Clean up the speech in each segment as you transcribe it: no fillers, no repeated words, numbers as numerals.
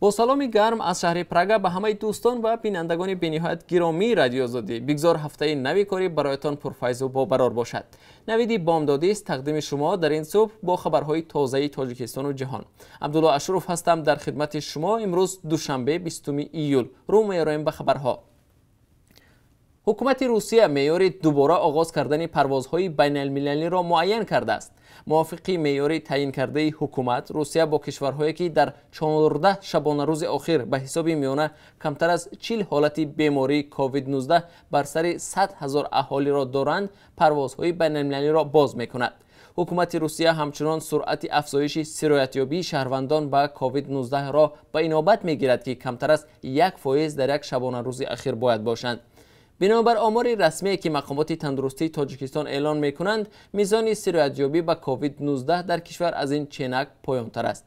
Бо саломи гарм аз шаҳри Прага ба ҳамаи дӯстон ва бинандагони бениҳоят гиромии Радиои Озодӣ. Бигзор ҳафтаи нави корӣ бароятон пурфайзу бобарор бошад. Навиди бомдодист тақдими шумо дар ин субҳ бо хабарҳои тозаи Тоҷикистону ҷаҳон. Абдулло Ашуров ҳастам дар хидмати шумо. Имрӯз душанбе, 20 июл. Рӯ меорем ба хабарҳо. Ҳукумати Русия меъёри дубора оғоз кардани парвозҳои байналмилалиро муайян кардааст. Мувофиқи меъёри таъйинкардаи ҳукумат, Русия бо кишварҳое, ки дар 14 шабонарӯзи охир ба ҳисоби миёна камтар аз 40 ҳолати бемории COVID-19 бар сари 100 ҳазор аҳолиро доранд, парвозҳои байналмилалиро боз мекунад. Ҳукумати Русия ҳамчунон суръати афзоиши сироятёбии шаҳрвандон ба COVID-19-ро ба инобат мегирад, ки камтар аз 1% дар як шабонарӯзи ахир бояд бошанд. Бинобар омори расмие, ки мақомоти тандурустии Тоҷикистон эълон мекунанд, мизони сироятёбӣ ба COVID-19 дар кишвар аз ин ченак поёнтар аст.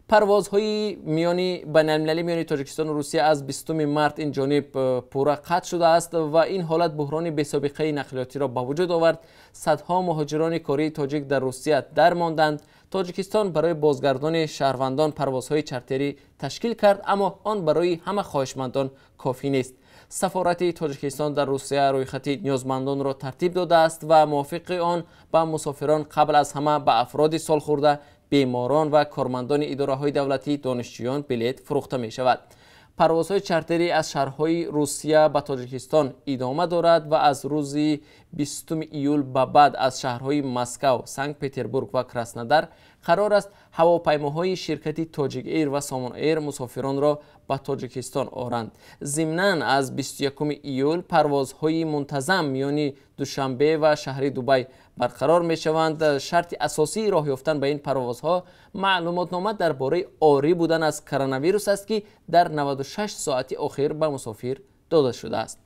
Парвозҳои миёни байналмилалӣ миёни Тоҷикистону Русия аз 20 март ин ҷониб пурра қатъ шудааст ва ин ҳолат буҳрони бесобиқаи нақлиётиро ба вуҷуд овард. Садҳо муҳоҷирони кории тоҷик дар Русия дармонданд. Тоҷикистон барои бозгардони шаҳрвандон парвозҳои чартерӣ ташкил кард, аммо он барои ҳама хоҳишмандон кофӣ нест. Сафорати Тоҷикистон дар Русия рӯйхати ниёзмандонро тартиб додааст ва мувофиқи он ба мусофирон, қабл аз ҳама ба афроди солхӯрда, беморон ва кормандони идораҳои давлатӣ, донишҷӯён билет фурӯхта мешавад. Парвозҳои чартерӣ аз шаҳрҳои Русия ба Тоҷикистон идома дорад ва аз рӯзи 20 июл ба баъд аз шаҳрҳои Москав, Санкт Петербург ва Краснодар қарор аст ҳавопаймоҳои ширкати Тоҷик Эйр ва Сомон Эйр мусофиронро ба Тоҷикистон оранд. Зимнан, аз 21 июл парвозҳои мунтазам миёни Душанбе ва шаҳри Дубай барқарор мешаванд. Шарти асосии роҳ ёфтан ба ин парвозҳо маълумотнома дар бораи орӣ будан аз коронавирус аст, ки дар 96 соати охир ба мусофир дода шудааст.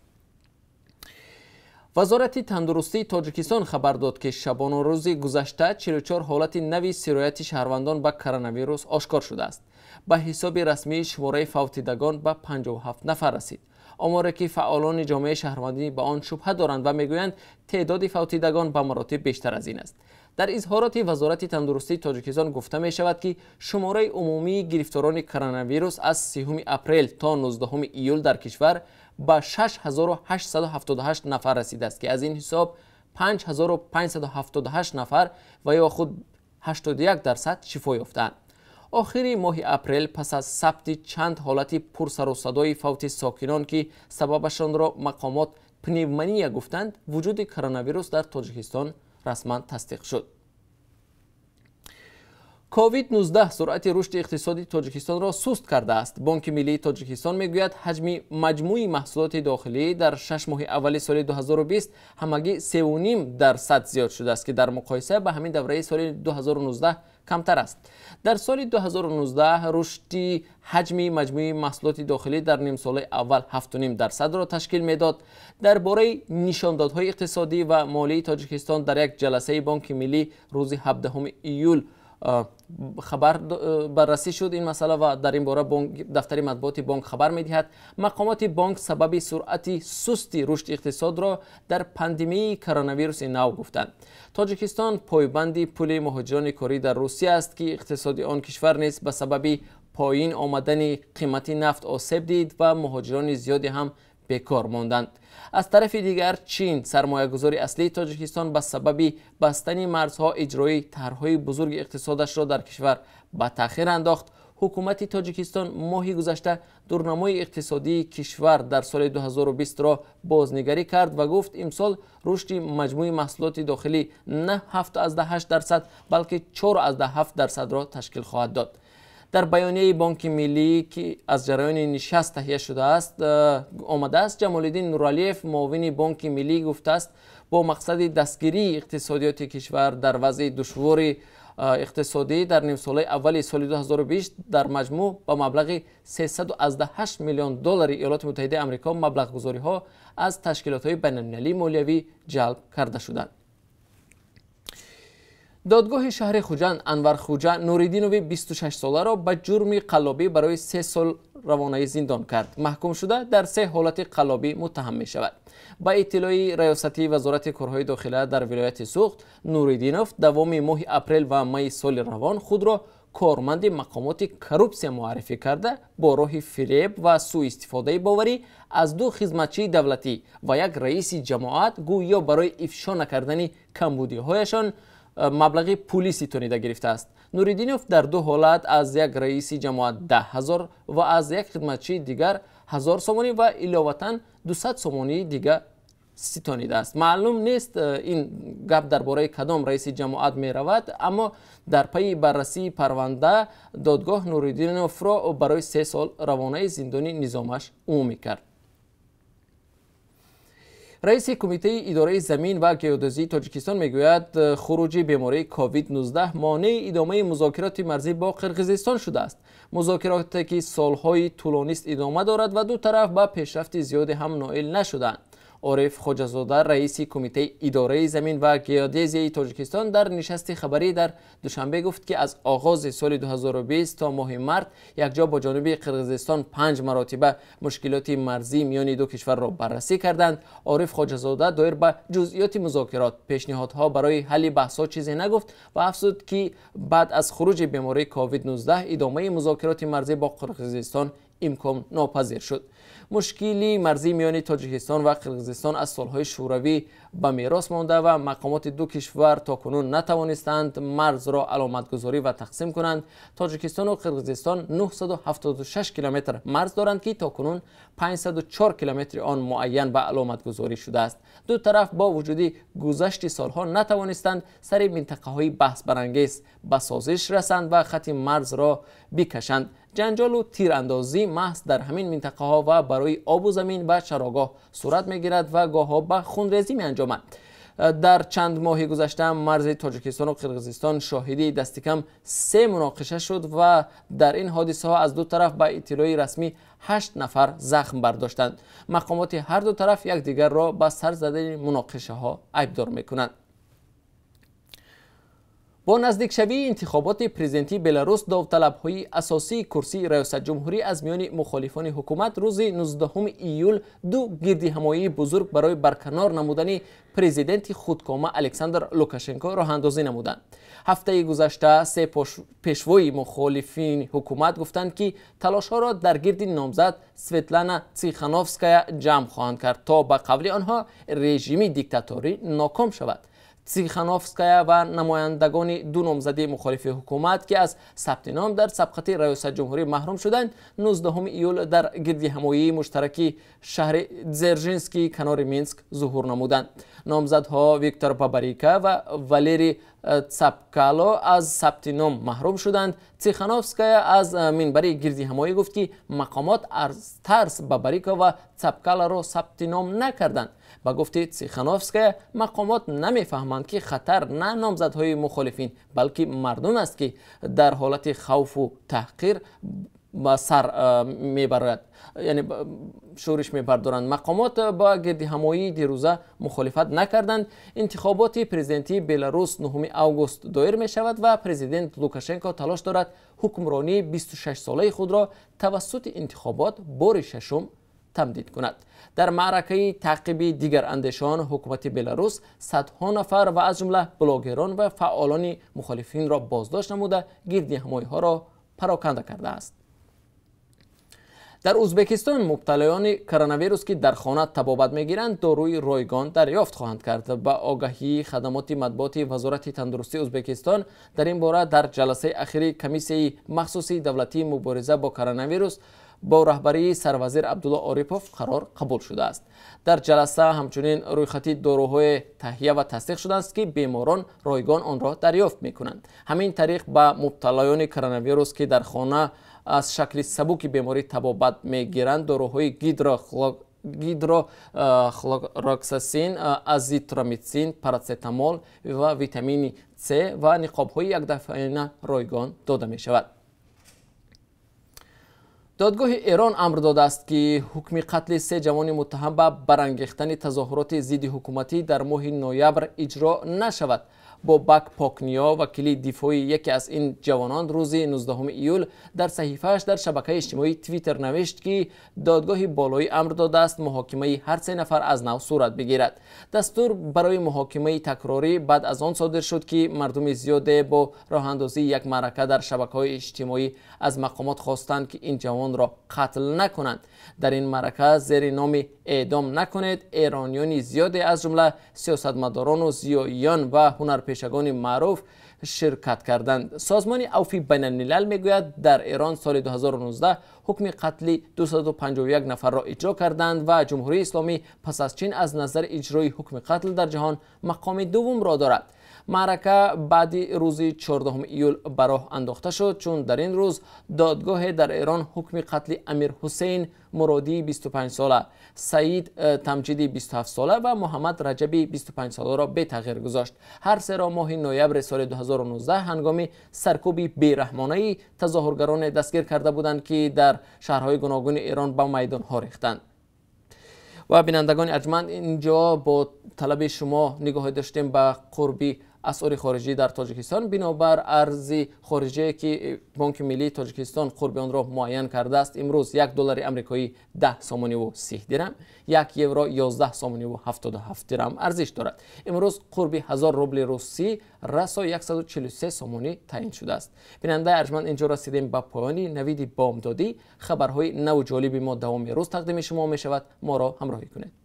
Вазорати тандурустии Тоҷикистон хабар дод, ки шабонарӯзи гузашта 44 ҳолати нави сирояти шаҳрвандон ба коронавирус ошкор шудааст. Ба ҳисоби расмии шумораи фавтидагон ба 57 нафар расид, оморе ки фаъолони ҷомеаи шаҳрвандӣ ба он шубҳа доранд ва мегӯянд, теъдоди фавтидагон ба маротиб бештар аз ин аст. Дар изҳороти Вазорати тандурустии Тоҷикистон гуфта мешавад, ки шумораи умумии гирифторони коронавирус аз 3 апрел то 19 июл дар кишвар ба 6878 нафар расидааст, ки аз ин ҳисоб 5578 нафар ва ё худ 81% шифо ёфтаанд. Охири моҳи апрел, пас аз сабти чанд ҳолати пурсарусадои фавти сокинон, ки сабабашонро мақомот пневмония гуфтанд, вуҷуди коронавирус дар Тоҷикистон расман тасдиқ шуд. COVID-19 суръати рушди иқтисоди Тоҷикистонро суст кардааст. Бонки миллии Тоҷикистон мегӯяд, ҳаҷми маҷмӯи маҳсулоти дохилӣ дар 6 моҳи аввали соли 2020 ҳамагӣ 3,5% зиёд шудааст, ки дар муқоиса ба ҳамин давраи соли 2019 камтар аст. Дар соли 2019 рушди ҳаҷми маҷмӯи маҳсулоти дохилӣ дар нимсолаи аввал 7,5%-ро ташкил медод. Дар бораи нишондодҳои иқтисодӣ ва молии Тоҷикистон дар як ҷаласаи Бонки миллӣ рӯзи 17 июл хабар баррасӣ шуд ин масъала ва дар ин бора дафтари матбуоти бонк хабар медиҳад. Мақомоти бонк сабаби суръати сусти рушди иқтисодро дар пандемияи коронавируси нав гуфтанд. Тоҷикистон пойбанди пули муҳоҷирони корӣ дар Русия аст, ки иқтисоди он кишвар низ ба сабаби поин омадани қимати нафт осеб дид ва муҳоҷирони зиёде ҳам бекор монданд. Аз тарафи дигар, Чин, сармоягузори аслии Тоҷикистон, ба сабаби бастани марзҳо иҷрои тарҳҳои бузурги иқтисодашро дар кишвар ба таъхир андохт. Ҳукумати Тоҷикистон моҳи гузашта дурнамои иқтисодии кишвар дар соли 2020-ро бознигарӣ кард ва гуфт, имсол рушди маҷмӯи маҳсулоти дохилӣ на 7,8%, балки 4,7%-ро ташкил хоҳад дод. Дар баёнияи Бонки миллӣ, ки аз ҷараёни нишаст таҳия шудааст, омадааст, Ҷамолиддин Нуралиев, муовини Бонки миллӣ, гуфтааст, бо мақсади дастгирии иқтисодиёти кишвар дар вазъи душвори иқтисодӣ дар нимсолаи аввали соли 2020 дар маҷмӯъ ба маблағи 308 миллион доллари Иёлоти Муттаҳидаи Амрико маблағгузориҳо аз ташкилотҳои байналмилалии молиявӣ ҷалб карда шуданд. Додгоҳи шаҳри Хуҷанд Анвархуҷа Нуриддинови 26-соларо ба ҷурми қаллобӣ барои 3 сол равонаи зиндон кард. Маҳкумшуда дар се ҳолати қаллобӣ муттаҳам мешавад. Ба иттилои раёсати Вазорати корҳои дохила дар вилояти Суғд, Нуриддинов давоми моҳи апрел ва майи соли равон худро корманди мақомоти коррупсия муаррифӣ карда, бо роҳи фиреб ва сӯистифодаи боварӣ аз ду хизматчии давлатӣ ва як раиси ҷамоат гӯё барои ифшо накардани камбудиҳояшон маблағи пулӣ ситонида гирифтааст. Нуриддинов дар ду ҳолат аз як раиси ҷамоат 10 000 ва аз як хизматчии дигар 1000 сомонӣ ва иловатан 200 сомонии дигар ситонидааст. Маълум нест, ин гап дар бораи кадом раиси ҷамоат меравад, аммо дар пайи баррасии парванда додгоҳ Нуриддиновро барои 3 сол равонаи зиндони низомаш умумӣ кард. Раиси Кумитаи идораи замин ва геодезии Тоҷикистон мегӯяд, хуруҷи бемории COVID-19 монеи идомаи музокироти марзӣ бо Қирғизистон шудааст. Музокироте ки солҳои тӯлонист идома дорад ва ду тараф ба пешрафти зиёде ҳам ноил нашуданд. Ориф Хоҷазода, раиси Кумитаи идораи замин ва геодезияи Тоҷикистон, дар нишасти хабарӣ дар Душанбе гуфт, ки аз оғози соли 2020 то моҳи март якҷо бо ҷониби Қирғизистон панҷ маротиба мушкилоти марзӣ миёни ду кишварро баррасӣ карданд. Ориф Хоҷазода доир ба ҷузъиёти музокирот, пешниҳодҳо барои ҳалли баҳсҳо чизе нагуфт ва афзуд, ки баъд аз хуруҷи бемории COVID-19 идомаи музокироти марзӣ бо Қирғизистон имкон нопазир шуд. Мушкили марзӣ миёни Тоҷикистон ва Қирғизистон аз солҳои Шӯравӣ ба мерос монда ва мақомоти ду кишвар то кунун натавонистанд марзро аломатгузорӣ ва тақсим кунанд. Тоҷикистону Қирғизистон 976 километр марз доранд, ки то кунун 504 километри он муайян ва аломатгузорӣ шудааст. Ду тараф бо вуҷуди гузашти солҳо натавонистанд сари минтақаҳои баҳсбарангез ба созиш расанд ва хати марзро бикашанд. Ҷанҷолу тирандозӣ маҳз дар ҳамин минтақаҳо ва барои обу замин ва чарогоҳ сурат мегирад ва гоҳҳо ба хунрезӣ меанҷомад. Дар чанд моҳи гузашта марзи Тоҷикистону Қирғизистон шоҳиди дастикам се муноқиша шуд ва дар ин ҳодисаҳо аз ду тараф ба иттилои расмӣ ҳашт нафар захм бардоштанд. Мақомоти ҳар ду тараф якдигарро ба сар задани муноқишаҳо айбдор мекунанд. Бо наздикшавии интихоботи президентии Беларус довталабҳои асосии курсии раёсатҷумҳурӣ аз миёни мухолифони ҳукумат рӯзи 19 июл ду гирдиҳамоии бузург барои барканор намудани президенти худкома Александр Лукашенко роҳандозӣ намуданд. Ҳафтаи гузашта се пешвои мухолифини ҳукумат гуфтанд, ки талошҳоро дар гирди номзад Светлана Цихановская ҷамъ хоҳанд кард, то ба қавли онҳо режими диктаторӣ ноком шавад. Цихановская ва намояндагони ду номзади мухолифи ҳукумат, ки аз сабти ном дар сабқати раёсатҷумҳурӣ маҳрум шуданд, 19 июл дар гирдиҳамоии муштараки шаҳри Дзержинский канори Минск зуҳур намуданд. Номзадҳо Виктор Бабарика ва Валерий Цапкало аз сабти ном маҳрум шуданд. Цихановская аз минбари гирдиҳамоӣ гуфт, ки мақомот аз тарс Бабарико ва Цапкаларо сабти ном накарданд. Ба гуфти Цихановская, мақомот намефаҳманд, ки хатар на номзадҳои мухолифин, балки мардум аст, ки дар ҳолати хавфу таҳқир ба сар мебарояд, яъне шӯриш мебардоранд. Мақомот ба гирдиҳамоии дирӯза мухолифат накарданд. Интихоботи президентии Беларус 9 август доир мешавад ва президент Лукашенко талош дорад ҳукмронии 26-солаи худро тавассути интихобот бори шашум тамдид кунад. Дар маъракаи таъқиби дигарандешон ҳукумати Беларус садҳо нафар ва аз ҷумла блогерон ва фаъолони мухолифинро боздошт намуда, гирдиҳамоиҳоро пароканда кардааст. Дар Ӯзбекистон мубталиёни коронавирус, ки дар хона табобат мегиранд, доруи ройгон дарёфт хоҳанд кард. Ба огаҳии хадамоти матбуоти Вазорати тандурустии Ӯзбекистон, дар ин бора дар ҷаласаи ахири комиссияи махсуси давлатии мубориза бо коронавирус бо раҳбарии сарвазир Абдулло Орипов қарор қабул шудааст. Дар ҷаласа ҳамчунин рӯйхати доруҳое таҳия ва тасдиқ шудааст, ки беморон ройгон онро дарёфт мекунанд. Ҳамин тариқ, ба мубталоёни коронавирус, ки дар хона аз шакли сабуки беморӣ табобат мегиранд, доруҳои гидрохлороксасин, азитромитсин, парацетамол ва витамини С ва ниқобҳои якдафъаина ройгон дода мешавад. Додгоҳи Эрон амр додааст, ки ҳукми қатли се ҷавони муттаҳам ба барангехтани тазоҳуроти зидди ҳукуматӣ дар моҳи ноябр иҷро нашавад. Бобак Покниё, вакили дифои яке аз ин ҷавонон, рӯзи 19 июл дар саҳифааш дар шабакаи иҷтимоии Твиттер навишт, ки додгоҳи болоӣ амр додааст муҳокимаи ҳар се нафар аз нав сурат бигирад. Дастур барои муҳокимаи такрорӣ баъд аз он содир шуд, ки мардуми зиёде бо роҳандозии як маърака дар шабакаҳои иҷтимоӣ аз мақомот хостанд, ки ин ҷавонро қатл накунанд. Дар ин маърака зери номи «Эъдом накунед» эрониёни зиёде, аз ҷумла сиёсатмадорону зиёиён ва ҳунарпешагони маъруф, ширкат карданд. Созмони Авфи байналмилал мегӯяд, дар Эрон соли 2019 ҳукми қатли 251 нафарро иҷро карданд ва Ҷумҳурии Исломӣ пас аз Чин аз назари иҷрои ҳукми қатл дар ҷаҳон мақоми дуввумро дорад. Маърака баъди рӯзи 14 июл ба роҳ андохта шуд, чун дар ин рӯз додгоҳе дар Эрон ҳукми қатли Амир Ҳусейн Муродии 25сола, Саид Тамҷиди 27сола ва Муҳаммад Раҷаби 25соларо бетағйир гузошт. Ҳар серо моҳи ноябри соли 2019 ҳангоми саркӯби бераҳмонаи тазоҳургароне дастгир карда буданд, ки дар шаҳрҳои гуногуни Эрон ба майдонҳо рехтанд. Ва бинандагони арҷманд, инҷо бо талаби шумо нигоҳе доштем ба қурби асъори хориҷӣ дар Тоҷикистон. Бинобар арзи хориҷие, ки Бонки миллии Тоҷикистон қурби онро муайян кардааст, имрӯз 1 доллари амрикоӣ 10 сомониву 30 дирам, 1 евро 11 сомониву 77 дирам арзиш дорад. Имрӯз қурби 1000 рубли русӣ расо 143 сомонӣ таъин шудааст. Бинандаи арҷманд, инҷо расидем ба поёни навиди бомдодӣ. Хабарҳои наву ҷолиби мо давоми рӯз тақдими шумо мешавад. Моро ҳамроҳӣ кунед.